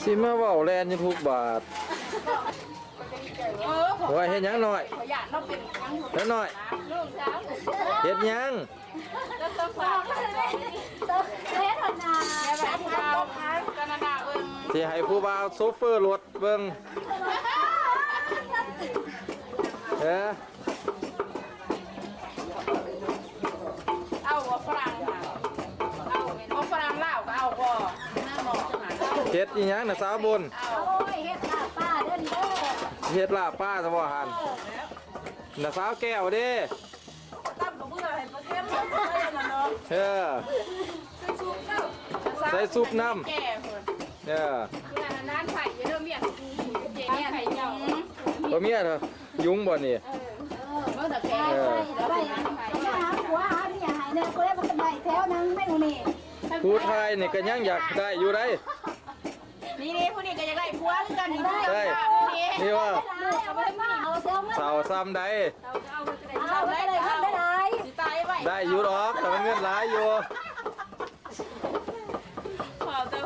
ຊິມາເວົ້າແລ່ນຢູ່ທຸກບາດ. ໂອ້ຍ ເຮັດຫຍັງນ້ອຍ? ນ້ອຍ ເຮັດຫຍັງ? ຊິໃຫ້ຜູ້ບ່າວໂຊເຟີລົດເບິ່ງ. ເອີ ເອົາບໍ່ຝຣັ່ງນະ ເອົາຝຣັ່ງລາວກໍເອົາບໍ່? ເຮັດອີ່ຫຍັງນະສາວບຸນ? ເອົາ ໂອ້ຍ ເຮັດລາບປາເດີ ເຮັດລາບປາຊະບໍ່ຫັ້ນ? ເອີ ນະສາວແກ້ວເດ້? ຕຳກະເບືອໃຫ້ປາເຄັມໃສ່ນັ້ນເນາະ. ເອີ ໃສ່ຊຸບນຳ ໃສ່ຊຸບນຳ ແກ່ພຸ້ນ. ເອີ ເວລານັ້ນໄຜຢູ່ເດີ ເມຍ ເມຍໄຜຢູ່ ບໍ່ເມຍເດີ ຍຸງບໍ່ນີ້? ເອີ ເບິ່ງແຕ່ແກ່ ເອີ ໄປ ໄປຫາຜົວຫາເມຍໃຫ້ແດ່ ຜູ້ໃດບໍ່ສະບາຍແຖວນັ້ນແມ່ນນີ້. ຜູ້ໄທນີ້ກໍຍັງຢາກໄດ້ຢູ່ໃດ. ນີ້ໆ ຜູ້ນີ້ກໍຢາກໄດ້ຜົວຄືກັນນີ້. ໄດ້ ນີ້ວ່າ ເອົາເສື້ອມາ ເຖົ້າຊ່ຳໃດ ເອົາໄດ້ ໄດ້ ໄດ້ຢູ່ດອກ ແຕ່ວ່າເງິນຫຼາຍຢູ່.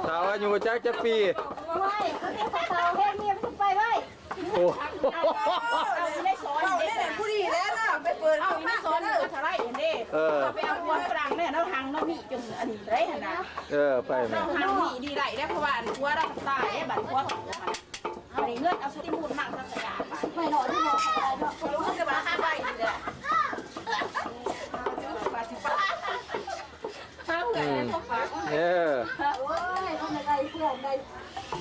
ເຖົ້າອາຍຸຈັກ ຈັກປີ? ໂອ້ຍ ເຖົ້າແຮງນີ້ມັນໄປໄວ. ໂອ້ ເອົາຢູ່ໃນຊອຍເດ້ ຜູ້ດີແລ້ວນະ ໄປເປີດເອົາຢູ່ໃນຊອຍ ເທົ່າໃດເດ້. ເອີ ໄປເອົາຄົນຝຣັ່ງແນ່ເນາະ ຫັງເນາະ ມີຈົນອັນໃດຫັ້ນນະ. ເອີ ໄປແມ່ ເຮົາຫັນມີດີໄດ້ເດ້ ເພາະວ່າອັນຜົວລາວຕາຍເດ້ ບັດຜົວເຖົ້າຫັ້ນ. ເອົາເງິນເອົາສະຕິບູນມາສັກກະຢາໄປ ໄປເນາະ ທີ່ເນາະ ໄປເນາະ ເຂົາຈະວ່າຫາໄປນີ້ແຫຼະ. ຫາເພື່ອນໃຫ້ພວກປາກ ເອີ ໂອ້ຍ ມັນໄດ້ເພື່ອນໄດ້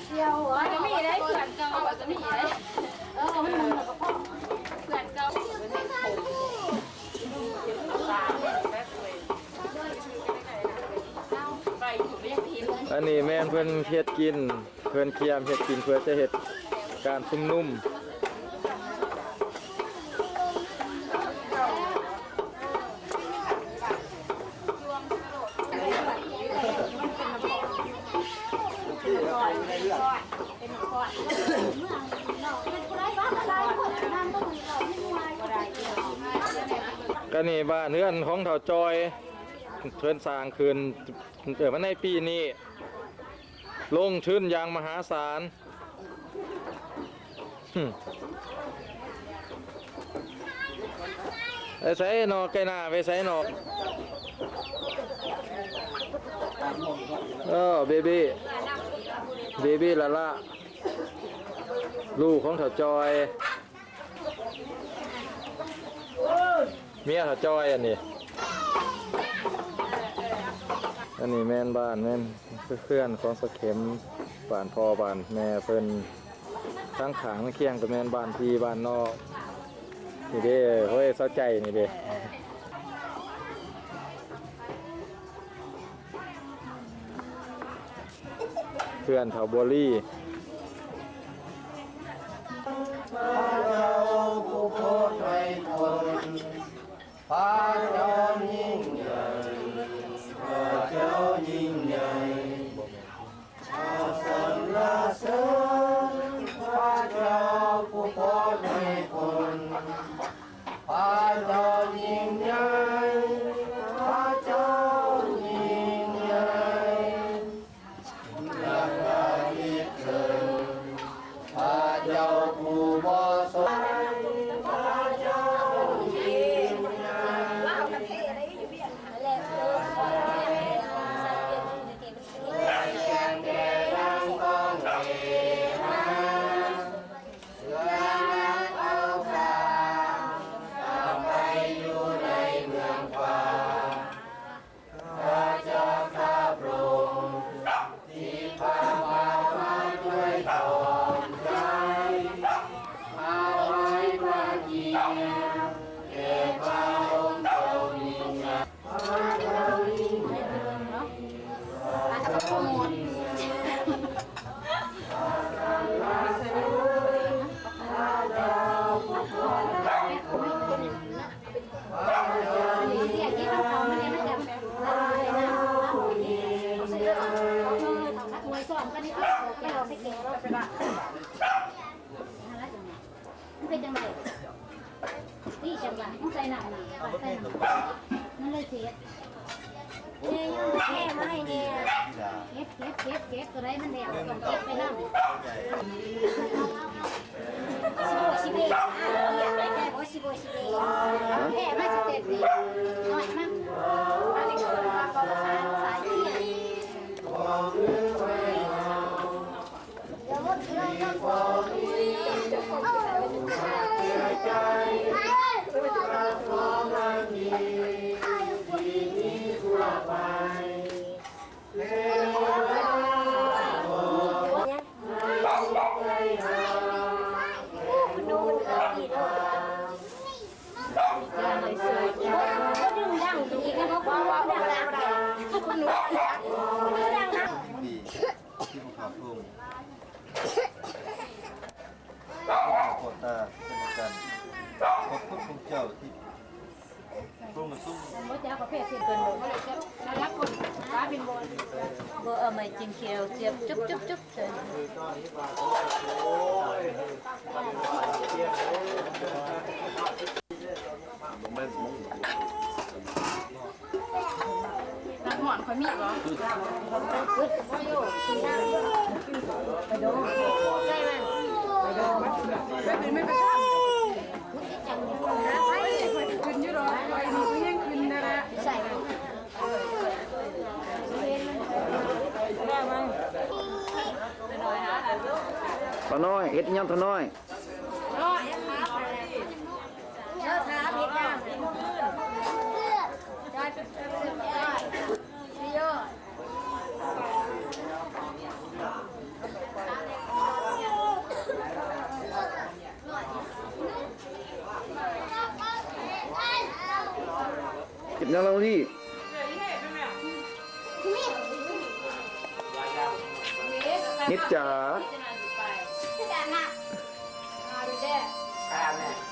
ສ່ຽວ ມັນກໍມີໄດ້ເພື່ອນເກົ່າ ມັນກໍມີໄດ້ ເອີ ມັນ ມັນກໍພໍ ເພື່ອນເກົ່າ. ອັນນີ້ແມ່ນເພິ່ນເຮັດກິນ ເພິ່ນກຽມເຮັດກິນເພື່ອຈະເຮັດການຊຸມນຸມ. ກະນີ້ບ້ານເຮືອນຂອງເຖົ້າຈ່ອຍ ເພິ່ນສ້າງຂຶ້ນ ເອີ ມາໃນປີນີ້ ລົງທຶນຢ່າງມະຫາສານ. ໄປໃສເນາະ ໄກ່ໜ້າ ໄປໃສເນາະ? ເອີ ເບບີ ເບບີລາລາ ລູກຂອງເຖົ້າຈ່ອຍ. ເມຍເຖົ້າຈ້ອຍອັນນີ້ ອັນນີ້ແມ່ນບ້ານ ແມ່ນເຮືອນຂອງສາວເຂັມ ບ້ານພໍ່ບ້ານແມ່ເພິ່ນ ທາງຂ້າງທາງຄຽງກໍແມ່ນບ້ານພີ່ບ້ານນ້ອງ ນີ້ເດ້ ໂອ້ຍ ຊາວໃຈນີ້ເດ້. ເພື່ອນເຖົ້າບົວລີ. ພະເຈົ້າຜູ້ໂປດໄພບຸນ ພະເຈົ້າຍິ່ງໃຫຍ່ ພະເຈົ້າຍິ່ງໃຫຍ່ ຂໍສັນລະເສີນ ພະເຈົ້າຜູ້ໂປດໄພບຸນ. ພະເຈົ້າຍິ່ງໃຫຍ່ ພະເຈົ້າຍິ່ງໃຫຍ່ ພະເຈົ້າຜູ້ບໍ່ສົນ ພະເຈົ້າຍິ່ງໃຫຍ່. ເພື່ອນຳເອົາຂ້າ ຂ້າໄປຢູ່ໃນເມືອງຟ້າ ຂ້າຈະຂ້າພະອົງ ທີ່ພາຂ້າມາດ້ວຍກອງໃຈ ຖວາຍພະກຽດແດ່ພະອົງເຈົ້າຍິ່ງໃຫຍ່. ມັນເປັນຈັ່ງໃດ? ນີ້ຈັ່ງວ່າຕ້ອງໃສ່ນ້ຳນະ ໃສ່ນ້ຳ ມັນເລີຍເຜັດ. ແມ່ ຍາມແມ່ມາໃຫ້ແນ່ ເກັບ ເກັບ ເກັບ ເກັບ ຕົວໃດມັນແລ້ວ ຕ້ອງເກັບໄປນຳ ສິບຫົກ ສິບເອັດ ອ່ະ ແມ່ບໍ່ ສິບຫົກ ສິບເອັດ ແມ່ມາສິບເອັດນີ້ ນ້ອຍມາ ອັນນີ້ຄືວ່າປະສານສາຍເຫຍ ທີ່ພວກເຮົາພວມ ທີ່ພວກເຮົາຂໍຕາເຊັ່ນດຽວກັນ ຂອບຄຸນພວກເຈົ້າທີ່ພວມມາຊຸມ ບໍ່ເອົາໄມ້ຈິ້ມແກ້ວສຽບ ຈຸບ ຈຸບ ຈຸບ ໃສ່ ນ້ຳຮ້ອນຂ້ອຍມີບໍ່? ໄປໂດນ ໃສ່ມັນ ໄປໂດນ ໄປຂຶ້ນ ໄປຂຶ້ນຢູ່ດອກ ໄປນີ້ກໍແຮງຂຶ້ນນັ້ນແຫຼະ ໃສ່ມັນ ຕານ້ອຍ ເຮັດຫຍັງຕານ້ອຍ? ເຮັດຫຍັງລາວນີ້? ນິດຈາ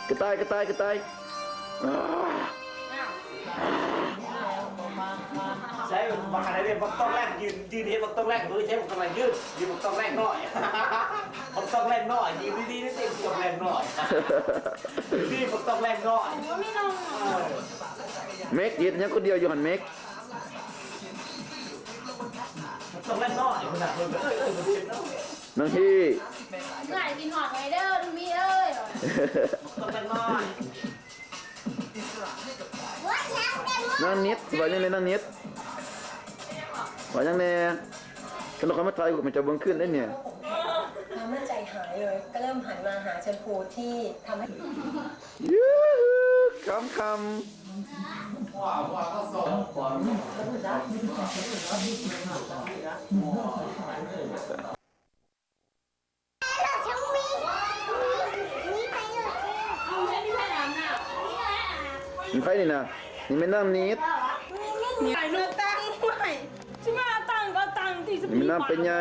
ກະຕ່າຍ ກະຕ່າຍ ກະຕ່າຍ ໃຊ້ບັກກະໄດເດ້ ບັກຕອກແລກ ຢືນ ຢືນເຮັດບັກຕອກແລກ ບໍ່ໄດ້ໃຊ້ບັກຕອກແລກ ຢືນ ຢືນບັກຕອກແລກນ້ອຍ ບັກຕອກແລກນ້ອຍ ຢືນດີໆ ຕິ ບັກຕອກແລກນ້ອຍ ດີ ບັກຕອກແລກນ້ອຍ ເມັກ ເຮັດຫຍັງຄົນດຽວຢູ່ຫັ້ນເມັກ? ນາງຮີ້ ເມື່ອຍກິນຮອດໄປເດີ ລຸງມີເອີຍ ນາງນິດ ວ່າຫຍັງແດ່ ນາງນິດ ວ່າຫຍັງແດ່? ຄັນຂ້ອຍມາຖ່າຍຮູບໃຫ້ເຈົ້າເບິ່ງຄືນໄດ໋ນີ້ ความมั่นใจหายเลย ก็เริ่มหันมาหาแชมพูที่ทำให้ ยูฮู ຄຳຄຳ ມີໃຜນີ້ນະ? ນີ້ແມ່ນນາງນິດ ນີ້ໃສ່ເລືອກຕັ້ງ ຫ້ວຍ ຊິມາຕັ້ງກໍຕັ້ງຕິ ນີ້ແມ່ນນາງເປັນໃຫຍ່.